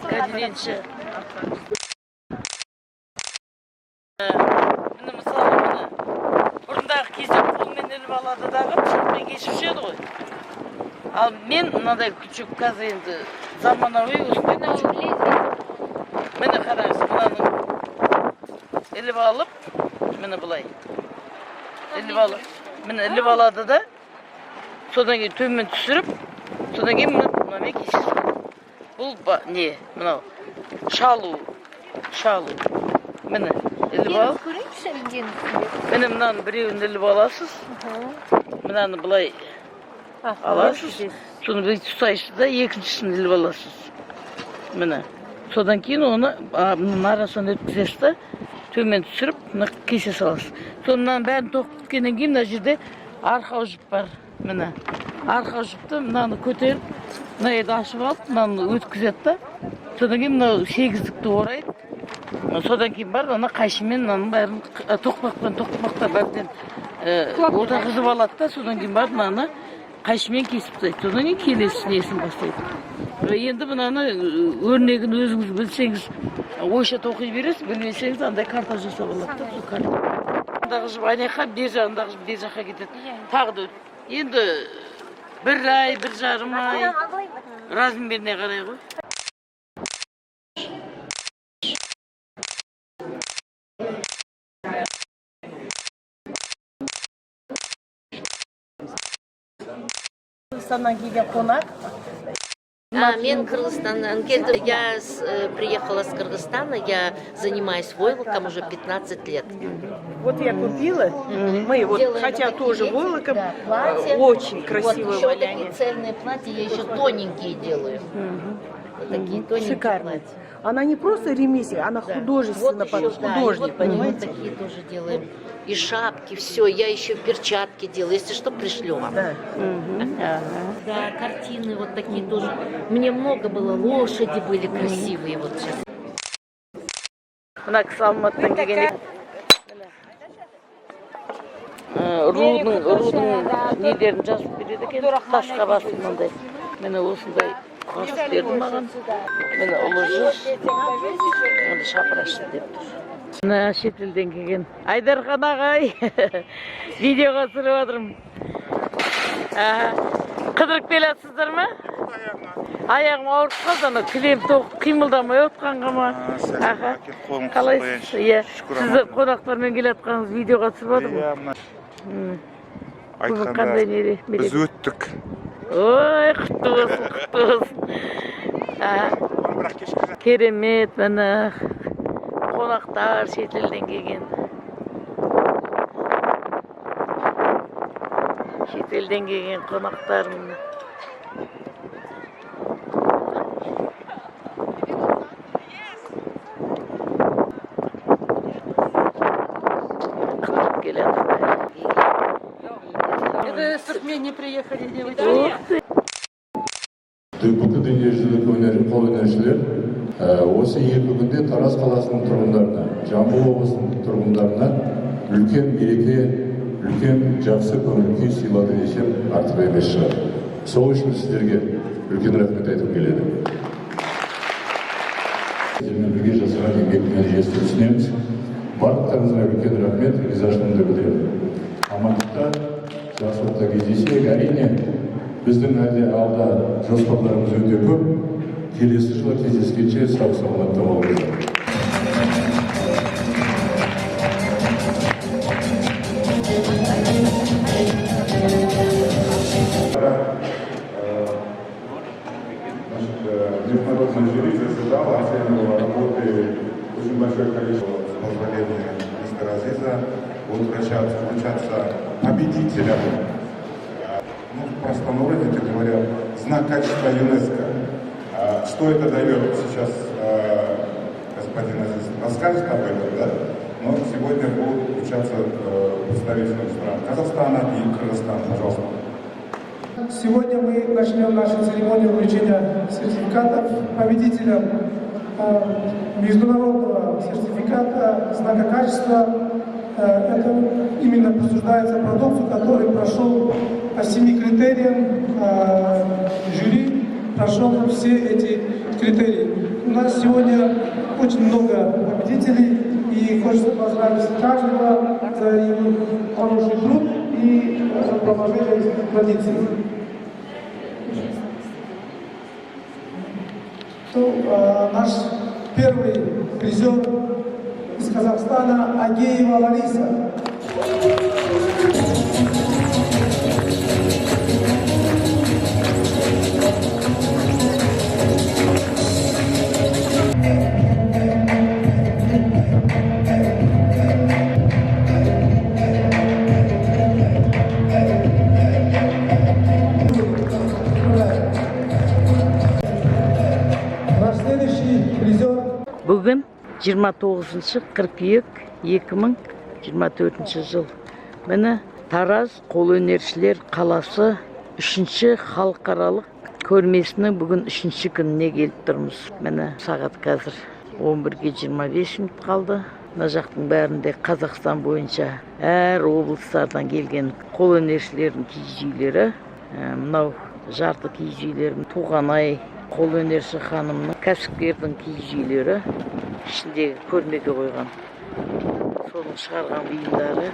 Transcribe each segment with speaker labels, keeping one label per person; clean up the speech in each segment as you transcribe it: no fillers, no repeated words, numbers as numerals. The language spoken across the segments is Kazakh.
Speaker 1: Кәдіренші. Міне, мысалы, міне, бұрындағы кезде қолмен іліп алады дағы, пышақпен кесіп ішеді ғой. Ал мен мынадай крючок, қазір енді заманауи осындай крючок. Міне, қараңыз, мынаның іліп алып, міне, былай іліп алып, міне, іліп алады да, содан кейін төмен түсіріп, содан кейін міне, мынамен кесе салады. Бұл не, мынау шалу, шалу. Міне, іліп алып,
Speaker 2: Көрейікші ілгенін.
Speaker 1: Міне, мынаның біреуін іліп аласыз, мынаны былай аласыз, соны бүйтіп ұстайсыз да, екіншісін іліп аласыз. Міне, содан кейін оны мынаның арасынан өткізесіз да, төмен түсіріп, мына кесе саласыз. Соны, мынаның бәрін тоқып біткеннен кейін, мына жерде арқау жіп бар. Міне, арқау жіпті, мынаны көтеріп, мына жерді ашып алып, мынаны өткізеді да, содан кейін мынау сегіздікті орайды. Содан кейін барып ана қайшымен мынаның бәрін тоқпақпен тоқпақтап, әбден отырғызып алады да, содан кейін барып мынаны қайшымен кесіп тастайды. Содан кейін келесі несін бастайды. Енді мынаны өрнегін өзіңіз білсеңіз, ойша тоқи бересіз, білмесеңіз, андай карта жасап алады да. Сол карта жіп ана жаққа, бер жағындағы жіп бер жаққа кетеді. Тағы да енді бір ай, 1,5 ай, размеріне қарай ғой.
Speaker 3: Қырғызстаннан келген қонақ.
Speaker 4: А, мен Қырғызстаннан келдім. Я приехала с Кыргызстана, я занимаюсь войлоком уже 15 лет.
Speaker 3: Вот я купила, мы вот,
Speaker 4: Делаем
Speaker 3: хотя
Speaker 4: вот такие
Speaker 3: тоже
Speaker 4: эти,
Speaker 3: войлоком,
Speaker 4: да, платья.
Speaker 3: очень
Speaker 4: Вот
Speaker 3: красивое
Speaker 4: еще вот такие
Speaker 3: валяние.
Speaker 4: Цельные платья, я еще тоненькие делаю. Вот такие тоненькие
Speaker 3: Шикарно.
Speaker 4: Платья.
Speaker 3: Она не просто ремесленник, она
Speaker 4: Да.
Speaker 3: художественно,
Speaker 4: Вот еще, да, и
Speaker 3: художник,
Speaker 4: вот,
Speaker 3: понимаете?
Speaker 4: вот такие тоже делаем. И шапки, все. Я еще перчатки делаю. Если что, пришлю вам.
Speaker 3: Да.
Speaker 4: Да, картины вот такие тоже. Мне много было, лошади были красивые вот сейчас.
Speaker 1: Мына кісі Алматыдан келген. Рудың нелерін жазып береді екен, тасқа басып. Мынандай, міне, осындай басып берді маған. Міне, Ұлы жүз, міне, шапырашты деп тұр. Мына шетелден келген Айдархан ағай, видеоға түсіріп жатырмын. Аха. Қыдырып келе жатсыздар ма? Аяғым ауырып қалды, ана кілем тоқып, қимылдамай отқанға ма. Аха. Қалайсыз? Иә, сізді қонақтармен келе жатқаныңыз видеоға түсіріп жатырмын.
Speaker 5: Иә, мына
Speaker 1: Бүгін қандай
Speaker 5: айтқанда
Speaker 1: мереке?
Speaker 5: Біз өттік.
Speaker 1: Ой, құтты болсын, құтты болсын. Аха.
Speaker 5: Бірақ кешкі
Speaker 1: Керемет, міне, қонақтар шетелден келген. Шетелден келген қонақтар, міне. Қыдырып келе жатыр.
Speaker 3: Это с Туркмении приехали девочки.
Speaker 1: Ух ты!
Speaker 6: Бүкіл дүниежүзілік өнер қолөнершілер осы 2 күнде Тараз қаласының тұрғындарына, Жамбыл облысының тұрғындарына үлкен мереке, үлкен жақсы көңіл күй сыйлады десем, артық емес шығар. Сол үшін сіздерге үлкен рахмет айтқым келеді. Сіздермен бірге жасаған еңбектің нәтижесі деп түсінеміз. Барлықтарыңызға үлкен рахмет, ризашылығымды білдіремін. Амандықта, жақсылықта кездесейік. Әрине, біздің әлде алда жоспарларымыз өте көп. Келесі жылы кездескенше сау саламатта болыңыздар.
Speaker 5: Значит, международное жюри заседало, оценивало работы очень большое количество. С позволения мистера Азиза будут вручаться победителям. Ну, в простонародье, это говорят, знак качества ЮНЕСКО. А что это дает сейчас, господин Азиз расскажет об этом, да? Но сегодня будут вручаться представителям стран Казахстана и Кыргызстана. Пожалуйста.
Speaker 7: Сегодня мы начнем нашу церемонию вручения сертификатов победителям международного сертификата знака качества. Это именно присуждается продукту, который прошел по семи критериям. прошел все эти критерии. У нас сегодня очень много победителей, и хочется поздравить каждого за его хороший труд и продолжение традиций. То, наш первый призер из Казахстана Агеева Лариса. Наш следующий призер
Speaker 1: Бүгін 29 қыркүйек 2024 жыл. Міне, Тараз қолөнершілер қаласы үшінші халықаралық көрмесінің бүгін үшінші күніне келіп тұрмыз. Міне, сағат қазір 11-ге 25 минут қалды. Мына жақтың бәрінде Қазақстан бойынша әр облыстардан келген қолөнершілердің киіз үйлері. Мынау жарты киіз үйлер Туғанай қолөнерші ханымның, кәсіпкердің киіз үйлері, ішіндегі көрмеге қойған соның шығарған бұйымдары.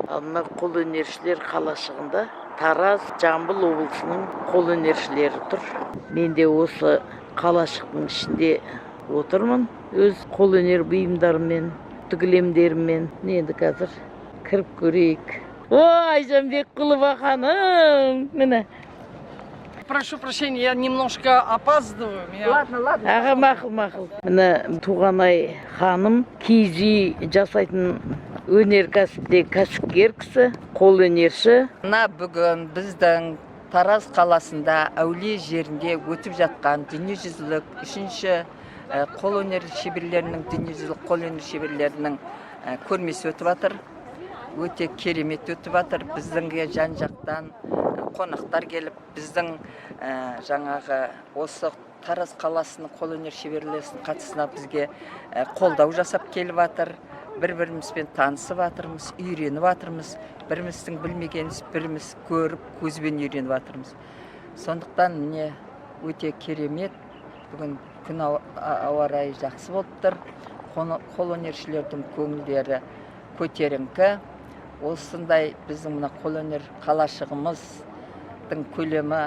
Speaker 1: Ал мына қолөнершілер қалашығында Тараз, Жамбыл облысының қолөнершілері тұр. Мен де осы қалашықтың ішінде отырмын өз қолөнер бұйымдарыммен, кілемдеріммен. Енді қазір кіріп көрейік. О, Айжан Бекқұлова ханым, міне.
Speaker 2: Прошу прощения, я немножко опаздываю. Меня.
Speaker 3: Ладно, ладно.
Speaker 1: Аға, мақұл, мақұл. Міне, Туғанай ханым, киіз үй жасайтын өнеркәсіптегі кәсіпкер кісі, қолөнерші.
Speaker 8: Мына бүгін біздің Тараз қаласында, әулие жерінде өтіп жатқан дүниежүзілік үшінші қолөнер шеберлерінің, дүниежүзілік қолөнер шеберлерінің көрмесі өтіп жатыр. Өте керемет өтіп жатыр. Біздіңге жан жақтан қонақтар келіп, біздің жаңағы осы Тараз қаласының қолөнер шеберлерінің қатысына бізге қолдау жасап келіп жатыр. Бір бірімізбен танысып жатырмыз, үйреніп жатырмыз. Біріміздің білмегеніміз біріміз көріп, көзбен үйреніп жатырмыз. Сондықтан, міне, өте керемет. Бүгін күн ауа райы жақсы болып тұр. Қолөнершілердің көңілдері көтеріңкі. Осындай біздің мына қолөнер қалашығымыздың көлемі,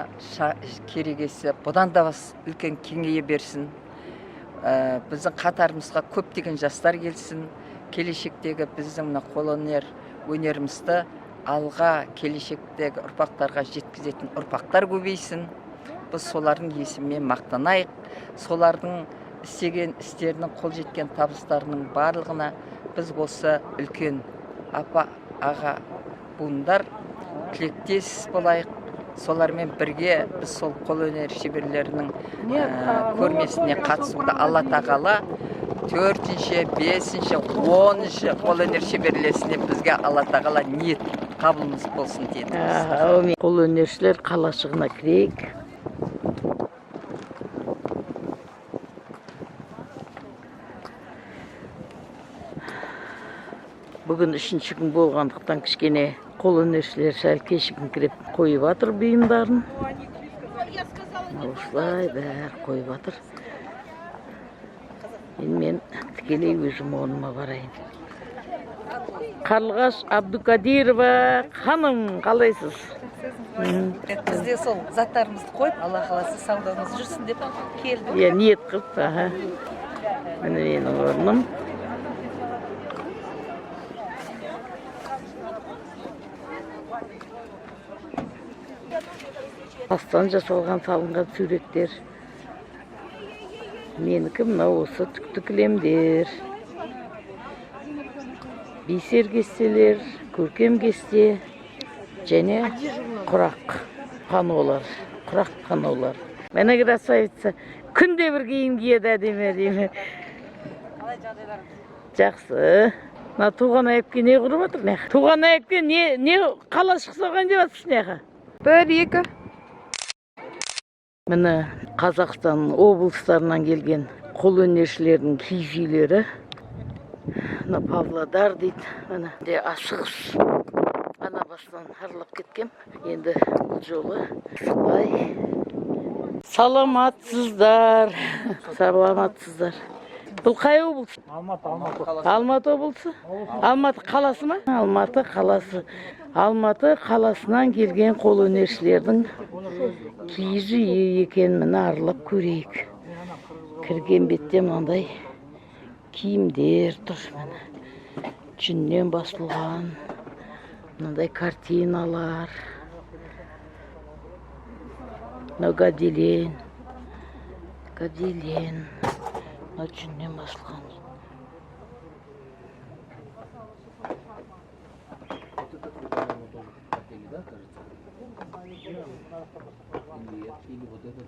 Speaker 8: керегесі бұдан да үлкен кеңейе берсін. Біздің қатарымызға көптеген жастар келсін. Келешектегі біздің мына қолөнер өнерімізді алға, келешектегі ұрпақтарға жеткізетін ұрпақтар көбейсін. Біз солардың есімімен мақтанайық. Солардың істеген істерінің, қол жеткен табыстарының барлығына біз, осы үлкен апа аға буындар, тілектес болайық. Солармен бірге біз сол қолөнер шеберлерінің көрмесіне қатысуды Алла тағала төртінші, бесінші, 10-шы қолөнер шеберлесіне бізге Алла тағала ниет қабылымыз болсын дедіміз.
Speaker 1: Әумин. Қолөнершілер қалашығына кірейік. Бүгін үшінші күн болғандықтан, кішкене қолөнершілер сәл кешігіңкіреп қойып жатыр бұйымдарын. Осылай бәрі қойып жатыр. Енді мен тікелей өзім орныма барайын. Қарлығаш Абдукадирова ханым, қалайсыз?
Speaker 3: Біз де сол заттарымызды қойып, Алла қаласа, саудамыз жүрсін деп келдік.
Speaker 1: Иә, ниет қылып, аха. Міне, менің орным. Тастан жасалған, салынған суреттер. Менікі мынау осы түкті кілемдер, бисер кестелер, көркем кесте және құрақ панолар, құрақ панолар. Міне, красавица күнде бір киім киеді, әдемі әдемі. Жақсы. Мына Туған әпке не құрып жатыр мына? Туған әпке, не қалашық соғайын деп жатырсыз мына?
Speaker 9: Бір, екі.
Speaker 1: Міне, Қазақстан облыстарынан келген қолөнершілердің киіз үйлері. Мына Павлодар дейді. Міне де, асығыс. Ана. Мына басынан аралап кеткем. Енді бұл жолы асықпай. Саламатсыздар. Саламатсыздар. Бұл қай облыс?
Speaker 7: Алматы, Алматы.
Speaker 1: Алматы облысы? Алматы қаласы ма? Алматы қаласы. Алматы қаласынан келген қолөнершілердің киіз үйі екен, міне, аралап көрейік. Кірген бетте мынандай киімдер тұр, міне. Жүннен басылған мынандай картиналар. Мынау гобелен. Гобелен. Мынау жүннен басылған.
Speaker 9: Вот этот, по-моему, тоже хотели, да, кажется? Или вот этот.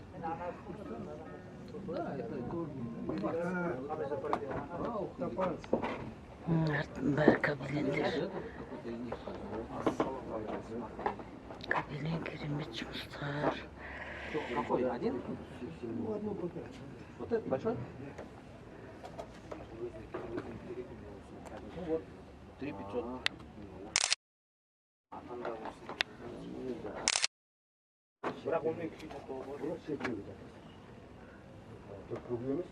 Speaker 9: Да, это Раух или
Speaker 1: Артының бәрі гобелендер.
Speaker 9: этот какой-то из них.
Speaker 1: Гобелен, керемет жұмыстар.
Speaker 9: Какой? Один? Вот этот большой? Ну вот, 3500.
Speaker 5: Бірақ онымен кішкене. Төрт емес,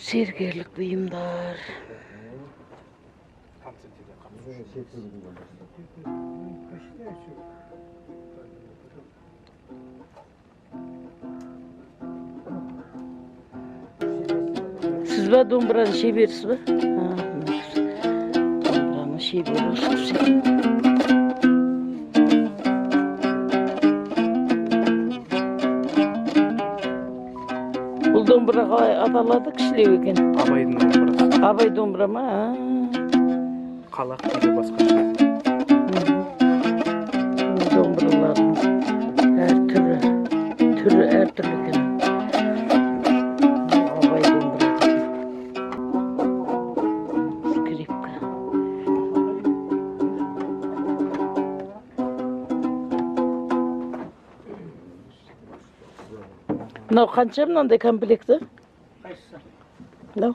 Speaker 1: Зергерлік бұйымдар. Сіз ба, домбыраның шеберісі ба? А, мына кісі. Домбыраның шебері осы кісі. Бұл домбыра қалай аталады, кішілеу екен?
Speaker 10: Абайдың домбырасы.
Speaker 1: Абай домбыра ма? А.
Speaker 10: Қалақ или басқаша.
Speaker 1: Домбыралардың әр түрі, түрі әртүрлі екен. Абай домбыра деген. Скрипка. Мынау қанша, мынандай комплекті?
Speaker 7: Қайсысы?
Speaker 1: Мынау.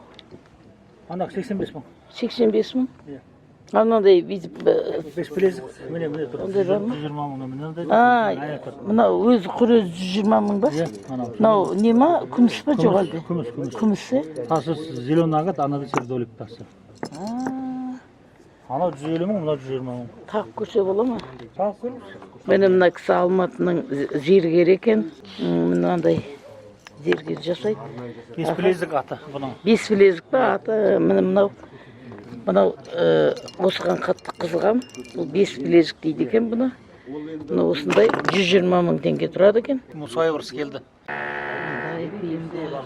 Speaker 7: Ана 85 мың.
Speaker 1: 85 мың.
Speaker 7: Иә.
Speaker 1: А мынандай бүйтіп
Speaker 7: Бес білезік, міне, міне тұр.
Speaker 1: Ондай бар ма?
Speaker 7: 120 мың, мынандай.
Speaker 1: А, мынау өзі, құр өзі 120 мың ба?
Speaker 7: Иә, анау.
Speaker 1: Мынау не ма, күміс па, жоқ әлде?
Speaker 7: Күміс, күміс.
Speaker 1: Күміс, иә?
Speaker 7: Тасы зеленый агат, анада сердолик тасы. Анау 150 мың, мынау 120 мың.
Speaker 1: Тағып көрсе бола ма?
Speaker 7: Тағып көріңіз.
Speaker 1: Міне, мына кісі Алматының зергері екен. Мынандай зергер жасайды.
Speaker 7: Бес білезік аты бұның.
Speaker 1: Бес білезік па аты? Міне, мынау, осыған қатты қызығам. Бұл бес білезік дейді екен бұны. Мына осындай 120 мың теңге тұрады екен.
Speaker 7: Мусаевырс келді.
Speaker 1: Мындай бұйымдар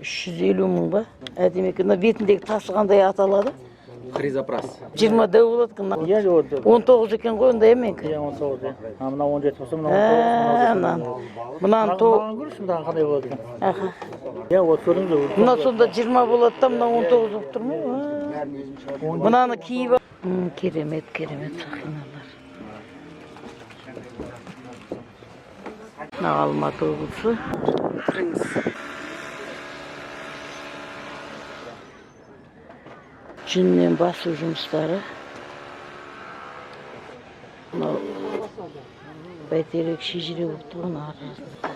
Speaker 1: 350 мың ба? Әдемі екен. Мына бетіндегі тасы қандай аталады?
Speaker 9: Хризопрас.
Speaker 1: 20 дәу болады екен.
Speaker 7: Иә, вот.
Speaker 1: 19 екен ғой онда, иә, менікі?
Speaker 7: Иә, 19, иә. А мынау 17 болса, мынау
Speaker 1: Ә,
Speaker 7: 19.
Speaker 1: мынаны мынаны то
Speaker 7: Мынаны көрші, мынаған қандай болады екен.
Speaker 1: Аха.
Speaker 7: Иә, вот, көрдіңіз бе?
Speaker 1: Мына сонда 20 болады да, мынау 19 болып тұр ма? А. Мынаны киіп керемет, керемет сақиналар. Мына Алматы облысы. Кіріңіз. Жүннен басу жұмыстары. Мынау бәйтерек, шежіре болып тұрған арасында.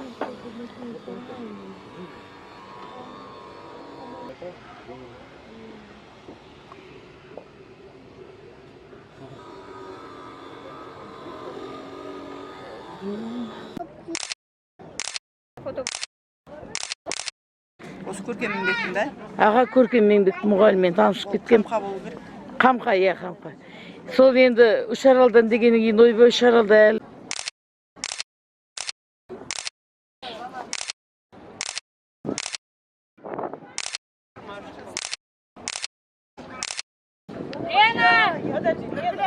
Speaker 3: Осы көркем еңбектің да?
Speaker 1: Аға, көркем еңбек мұғаліммен танысып кеткем.
Speaker 3: Қамқа болу керек.
Speaker 1: Қамқа, иә, Қамқа. Сол енді Үшаралдан дегеннен кейін, ойбай, Үшаралда әлі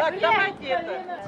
Speaker 3: Так, давайте это.